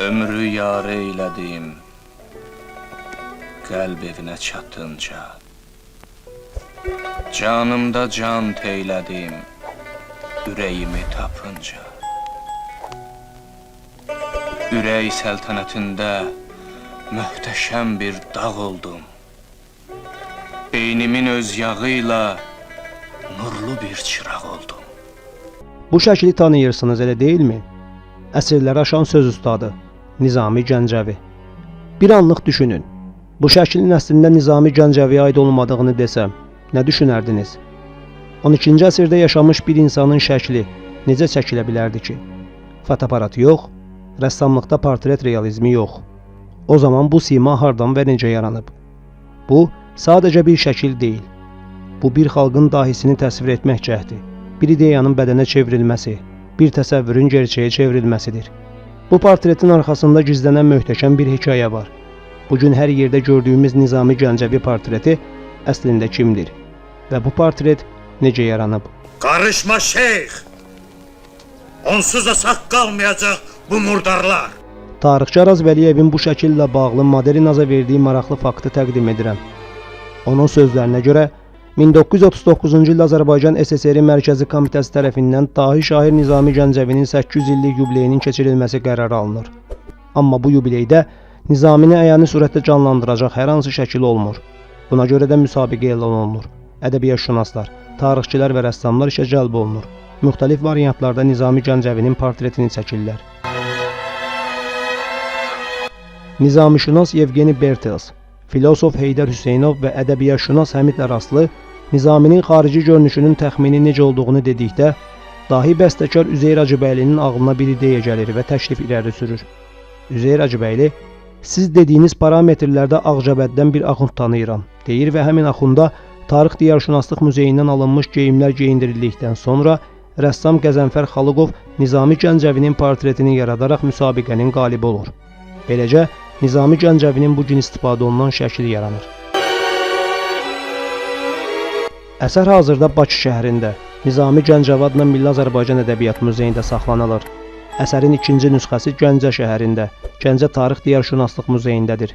Ömrü yarı eylədim, qəlb evinə çatınca. Canımda can teylədim, ürəyimi tapınca. Ürək səltənətində möhtəşəm bir dağ oldum. Beynimin öz yağı ilə nurlu bir çıraq oldum. Bu şəkli tanıyırsınız, elə deyilmi? Əsrləri aşan söz ustadı Nizami Gəncəvi. Bir anlıq düşünün. Bu şəklin əslində Nizami Gəncəviyə aid olmadığını desəm, nə düşünərdiniz? 12-ci əsrdə yaşamış bir insanın şəkli necə çəkilə bilərdi ki? Fotoaparat yox, rəssamlıqda portret realizmi yox. O zaman bu sima hardan və necə yaranıb? Bu sadəcə bir şəkil deyil. Bu bir xalqın dahisini təsvir etmək cəhdi, bir ideyanın bədənə çevrilməsi, bir təsəvvürün gerçəyə çevrilməsidir. Bu portretin arxasında gizlənən möhtəşəm bir hekayə var. Bu gün hər yerdə gördüyümüz Nizami Gəncəvi portreti əslində kimdir? Və bu portret necə yaranıb? Karışma şeyh! Onsuz da sağ kalmayacak bu murdarlar. Tarixçi Araz Vəliyevin bu şəkillə bağlı Modernaza verdiyi maraqlı faktı təqdim edirəm. Onun sözlərinə görə 1939-cu ildə Azərbaycan SSR Mərkəzi Komitəsi tərəfindən dahi şair Nizami Gəncəvinin 800 illik yubileyinin keçirilməsi qərarı alınır. Amma bu yubileydə Nizamini əyani surətdə canlandıracaq hər hansı şəkil olmur. Buna görə də müsabiqə elan olunur. Ədəbiyyatşünaslar, tarixçilər və rəssamlar işə cəlb olunur. Müxtəlif variantlarda Nizami Gəncəvinin portretini çəkirlər. Nizamişünas Yevgeni Bertels, filosof Heydər Hüseynov və ədəbiyyatşünas Həmid Əraslı Nizaminin xarici görünüşünün təxmini necə olduğunu dedikdə, dahi bəstəkar Üzeyir Hacıbəylinin ağlına bir ideya gəlir və təklif irəli sürür. Üzeyir Hacıbəyli, siz dediyiniz parametrlərdə Ağcabəddən bir axund tanıyıram, deyir və həmin axunda Tarix Diyarşünaslıq Muzeyindən alınmış geyimlər geyindirildikdən sonra rəssam Qəzənfər Xalıqov Nizami Gəncəvinin portretini yaradaraq müsabiqənin qalibi olur. Beləcə, Nizami Gəncəvinin bu gün istifadə olunan şəkli yaranır. Əsər hazırda Bakı şəhərində Nizami Gəncəvi adına Milli Azərbaycan Ədəbiyyat Muzeyində saxlanılır. Əsərin ikinci nüsxəsi Gəncə şəhərində, Gəncə Tarix Diyarşünaslıq Muzeyindədir.